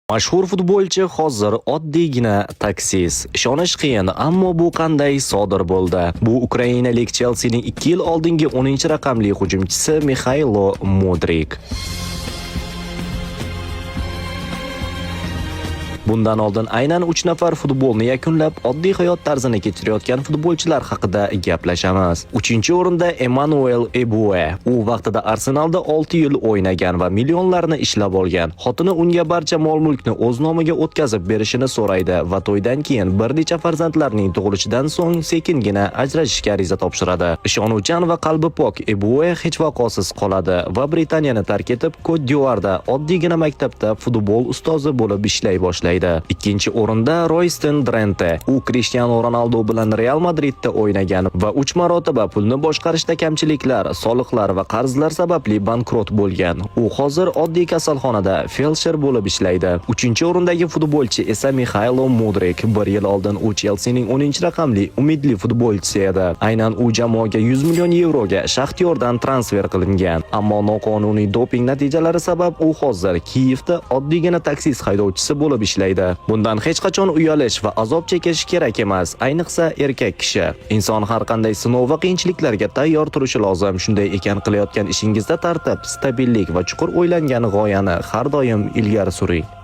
Mashhur futbolchi hozir oddiygina taksist. Ishonish qiyin, ammo bu qanday sodir bo'ldi? Bu ukrainalik Chelsining 2 yil oldingi 10-raqamli hujumchisi Mixaylo Mudrik. Bundan oldin aynan 3 nafar futbolni yakunlab, oddiy hayot tarzini kechirayotgan futbolchilar haqida gaplashamiz. 3-o'rinda Emmanuel Ebue. U vaqtida Arsenalda 6 yil o'ynagan va millionlarni ishlab olgan. Xotini unga barcha mol-mulkni o'z nomiga o'tkazib berishini so'raydi va to'ydan keyin bir necha farzandlarning tug'ilishidan so'ng sekingina ajrashishga ariza topshiradi. Ishonuvchan va qalbi pok Ebue hech vaqosiz qoladi va Britaniyani tark etib, Kot-d'Ivuarda oddiygina maktabda futbol ustozi bo'lib ishlay boshlaydi. Ikkinchi o'rinda Royston Drente. U Cristiano Ronaldo bilan Real Madridda o'ynagan va 3 marotaba pulni boshqarishda kamchiliklar, soliqlar va qarzlar sababli bankrot bo'lgan. U hozir oddiy kasalxonada feldsher bo'lib ishlaydi. Uchinchi o'rindagi futbolchi esa Mixaylo Mudrik. Bir yil oldin u Chelsining 10-raqamli umidli futbolchisi edi. Aynan u jamoaga 100 million yevroga Shaxtyordan transfer qilingan. Ammo noqonuniy doping natijalari sabab u hozir Kiyevda oddiygina taksist haydovchisi bo'lib ishlaydi. Bundan hech qachon uyalish va azob chekish kerak emas, ayniqsa erkak kishi. Inson har qanday sinov va qiyinchiliklarga tayyor turishi lozim. Shunday ekan, qilayotgan ishingizda tartib, stabillik va chuqur o'ylangan g'oyani har doim ilgari suring.